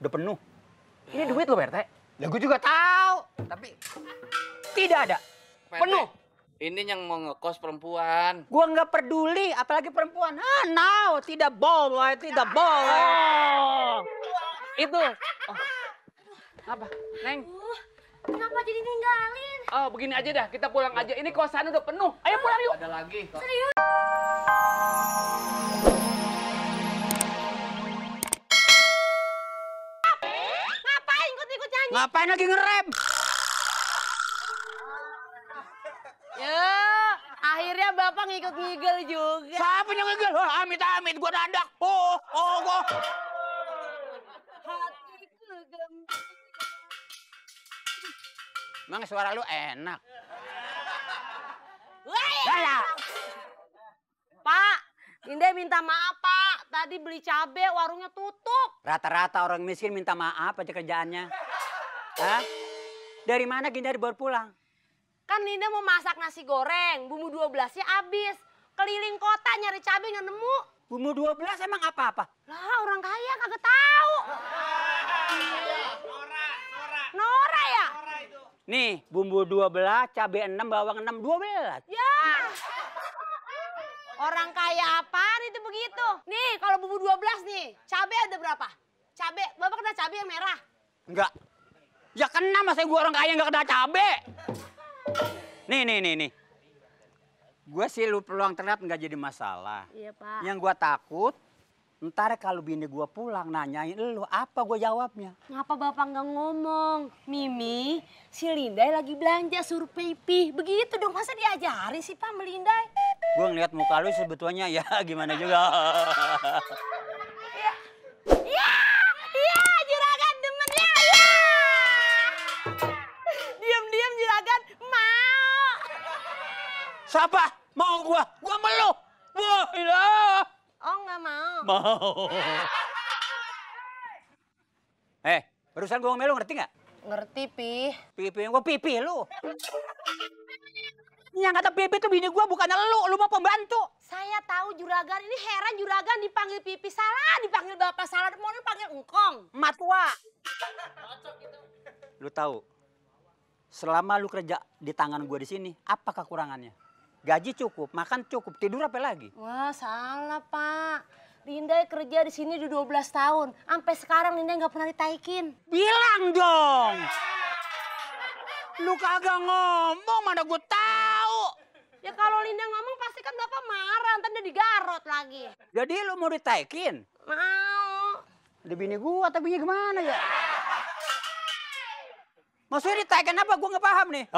udah penuh. Ini duit lo, Pak RT. Ya gue juga tahu, tapi tidak ada. Pak RT, Penuh. ini yang mau ngekos perempuan. Gua nggak peduli, apalagi perempuan. Ah, no, tidak boleh, tidak boleh. Oh, itu. Oh. Apa, Neng? Kenapa jadi ninggalin? Oh, begini aja dah, kita pulang aja. Ini kosan udah penuh. Ayo pulang yuk. Ada lagi kok. Serius? Ngapain ikut-ikut nyanyi? Ngapain lagi ngerem? Ya, akhirnya Bapak ngikut-ngigel juga. Siapa yang ngegel? Oh, amit-amit, gua dadak. Gua. Hatiku gembira. Emang suara lu enak. Wah, Pak, Linda minta maaf, Pak. Tadi beli cabe, warungnya tutup. Rata-rata orang miskin minta maaf aja kerjaannya. Hah? Dari mana Ginda baru pulang? Kan Linda mau masak nasi goreng, bumbu 12-nya habis. Keliling kota nyari cabe nggak nemu. Bumbu 12 emang apa-apa? Lah, orang kaya kagak tahu. Nora ya? Nih, bumbu 12, cabai 6, bawang 6, 12. Ya. Orang kaya apaan itu begitu? Nih, kalau bumbu 12 nih, cabai ada berapa? Cabai, Bapak kena cabai yang merah? Enggak. Ya kena, masa gua orang kaya nggak kena cabai. Nih. Gue sih lu peluang terlihat nggak jadi masalah. Iya, Pak. Yang gua takut, ntar kalau bini gua pulang nanyain lu, apa gua jawabnya? Ngapa Bapak nggak ngomong? Mimi, si Lindai lagi belanja suruh pipih. Begitu dong, masa diajari sih Pak Melindai? Gue ngeliat muka lu sebetulnya ya gimana juga. Iya, juragan demen ya. Diam-diam juragan mau. Siapa? Mau gua? Gua melu. Wah, ilah. Oh, nggak mau. Mau. Barusan gua ngomel lu ngerti nggak? Ngerti, Pi. Pipi gua pipi lu. Yang kata pipi itu bini gua bukannya lu mau pembantu. Saya tahu juragan, ini heran juragan dipanggil pipi salah, dipanggil bapak salah, mau dipanggil engkong. Emak tua. Lu tahu, selama lu kerja di tangan gua di sini, apa kekurangannya? Gaji cukup, makan cukup, tidur apa lagi? Wah, salah, Pak. Lindai kerja di sini udah 12 tahun. Sampai sekarang Lindai nggak pernah ditaikin. Bilang dong. Lu kagak ngomong, mana gua tahu. Ya kalau Linda ngomong pasti kan Bapak marah, ntar dia digarot lagi. Jadi lu mau ditaikin? Mau. Ada bini gua, tapi gimana ya? Maksudnya ditaikin apa? Gua nggak paham nih.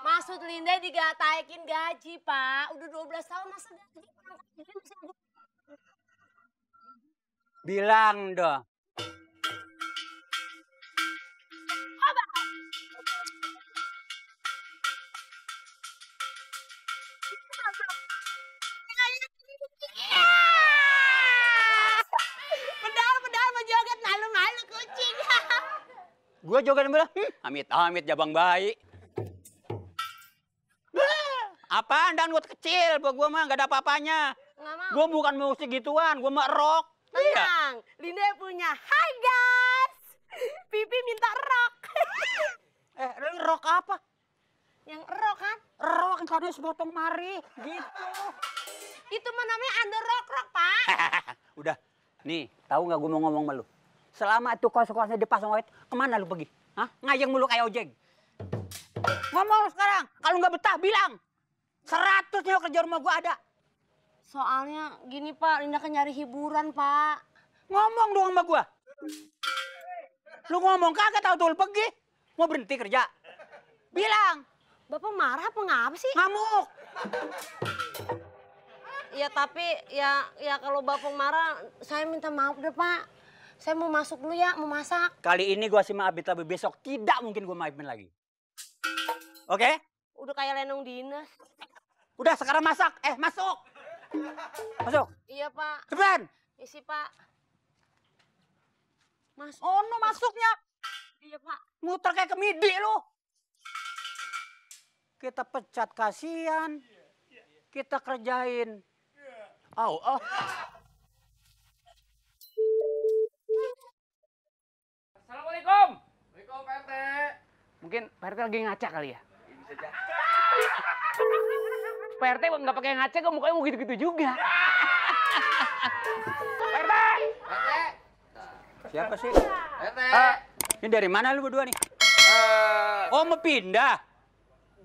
Maksud Linda digataikin gaji, Pak. Udah 12 tahun masa gaji. Bilang dong. Pedal mau joget malu-malu kucing. Gua joget bilang, amit-amit jabang bayi. Apaan dan buat kecil, buat gua mah gak ada apa-apanya. Nggak mau. Gua bukan musik gituan, gua mah rock. Tenang, Linda punya. Hai guys, Pipi minta rock. Lu rock apa? Yang rock kan? Rock yang tadi sepotong mari, gitu. Itu mah namanya under rock, Pak. Udah, nih, tahu nggak gua mau ngomong sama lu? Selama itu kos-kosnya dipasang white, kemana lu pergi? Hah? Ngajeng mulu kayak ojek. Ngomong sekarang, kalau nggak betah bilang. 100 nih kerja rumah gua ada. Soalnya gini Pak, Linda kan nyari hiburan Pak. Ngomong dong sama gua. Lu ngomong kagak tahu tuh lu pergi. Mau berhenti kerja. Bilang. Bapak marah apa ngapa sih? Ngamuk. Ya tapi ya kalau Bapak marah, saya minta maaf deh Pak. Saya mau masuk dulu ya, mau masak. Kali ini gua sih maafin, tapi besok tidak mungkin gua maafin lagi. Oke? Udah kayak lenong dinas. Udah sekarang masak. Masuk. Masuk. Iya Pak. Cepetan. Isi Pak. Mas. Oh no masuknya. Iya Pak. Muter kayak kemidi lu. Kita pecat kasihan. Kita kerjain. Oh. Assalamualaikum. Waalaikumsalam, Pak RT. Mungkin Pak RT lagi ngaca kali ya? Bisa jadi. Pak RT nggak pakai ngaca kok mukanya mau gitu-gitu juga. Pak RT. RT. Siapa sih? RT. Ini dari mana lu berdua nih? Oh, mau pindah.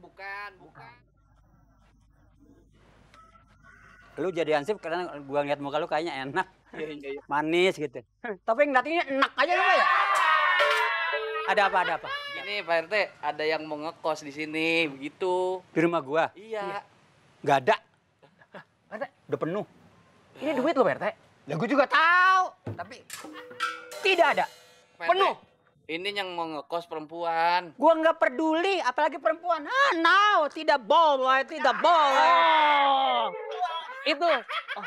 Bukan. Lu jadi ansip karena gua ngeliat muka lu kayaknya enak. Iya. Manis gitu. Tapi ngeliatinnya enak aja lu ya. Ada apa? Gini Pak RT, ada yang mau ngekos di sini, begitu. Di rumah gua? Iya. Nggak ada. Pak RT, Udah penuh. ini duit lo Pak RT. Ya gua juga tahu. Tapi tidak ada. Pak RT, Penuh. Ini yang mau ngekos perempuan. Gua nggak peduli, apalagi perempuan. No, tidak boleh. Itu. Oh.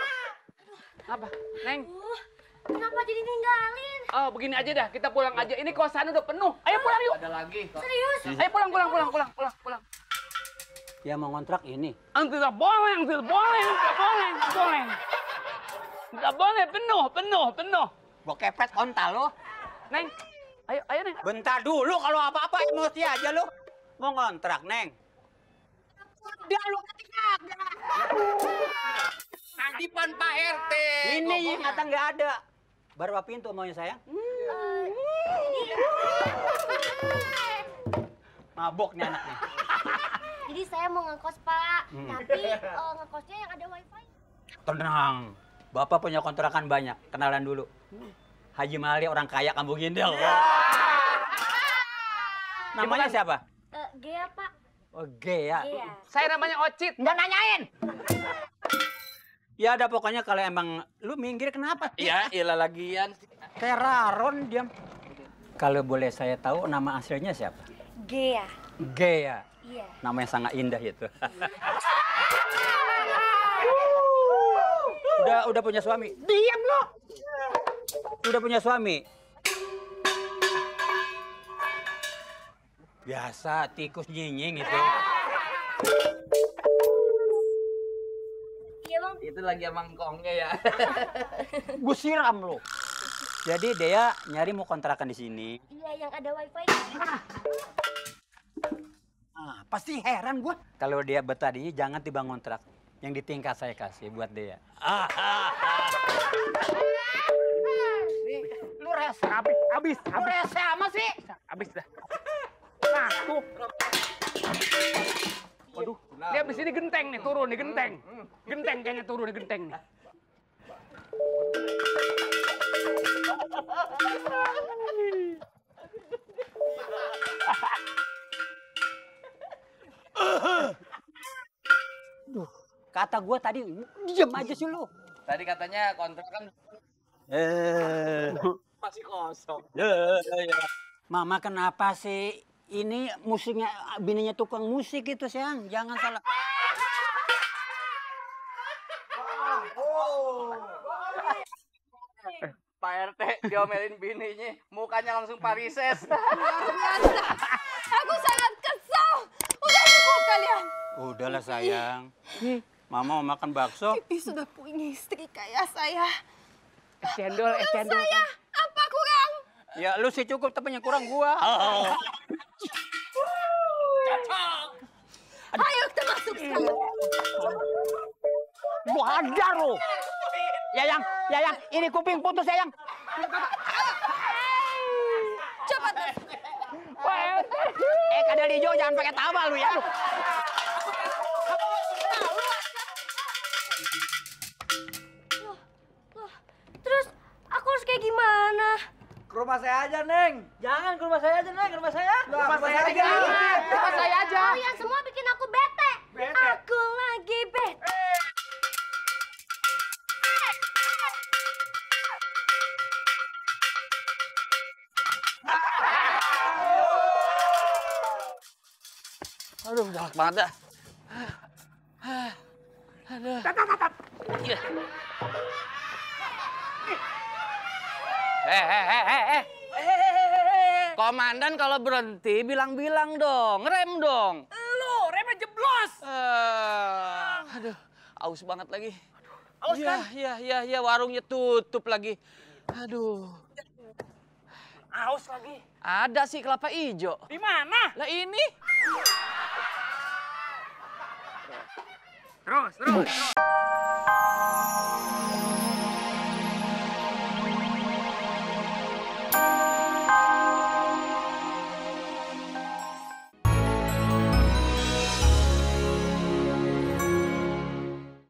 Apa? Neng. Kenapa jadi ninggalin? Oh, begini aja dah. Kita pulang aja. Ini kosan udah penuh. Ayo pulang yuk. Ada lagi kok. Serius? Ayo pulang. Ya mau ngontrak ini. Tidak boleh. Tidak boleh, penuh. Gua kepet ontal lo. Neng, ayo Neng. Bentar dulu kalau apa-apa emosi aja lo. Mau ngontrak, Neng. Udah lu ketinggalan. Di depan Pak RT. Ini yang kata nggak ada. Berapa pintu maunya sayang? Mabok nih anak nih. Jadi saya mau ngekos, Pak. Tapi ngekosnya yang ada wifi. Tenang. Bapak punya kontrakan banyak. Kenalan dulu. Haji Mali orang kaya Kampung Gindel. Namanya siapa? Gea, Pak. Oh, Gea. Gea. Saya namanya Ocit. Nggak nanyain. Ya ada pokoknya kalau emang lu minggir kenapa? Iya, iyalah lagian. Kayak Raron diam. Kalau boleh saya tahu nama aslinya siapa? Gea. Gea. Iya. Namanya sangat indah itu. Udah punya suami? Diam lo. Udah punya suami? Biasa tikus nyinying itu. Iya, Bang. Itu lagi emang kongnya ya. Gue siram lo. Jadi dia nyari mau kontrakan di sini. Iya, yang ada wifi. Pasti heran gua. Kalau dia betah di sini jangan tiba ngontrak. Yang di tingkat saya kasih buat dia. Lu rese Habis. Lu rese ama sih? Habis dah. Nah, tuh. Waduh, ini habis ini genteng nih, turun nih genteng. Genteng kayaknya turun nih genteng nih. Kata gua tadi diam aja sih lu. Tadi katanya kontrakan masih kosong. Mama kenapa sih? Ini musiknya bininya tukang musik itu sayang, jangan salah. Pak RT diomelin bininya, mukanya langsung parises. Aku sangat kesal. Udah cukup kalian. Udahlah sayang. Mama mau makan bakso. Pipi sudah punya istri kayak saya. Es cendol. Apa kurang? Ya lu sih cukup tapi yang kurang gua. Ayo kita masuk sekarang. Gua hajar lu. Yayang, ini kuping putus Yayang. Cepat. Kadal hijau jangan pakai tawa lu ya. Terus aku harus kayak gimana? Ke rumah saya aja, Neng. Jangan ke rumah saya aja, Neng, ke rumah saya. Rumah saya aja. Rumah saya aja. Kalian semua bikin aku bete. Aku lagi bete. Aduh, galak banget dah. Aduh. Iya. Komandan kalau berhenti bilang-bilang dong, rem dong. Lu, remnya jeblos. Aduh, aus banget lagi. Aus kan? Iya, warungnya tutup lagi. Aduh. haus lagi. Ada sih kelapa ijo. Di mana? Lah ini. Terus.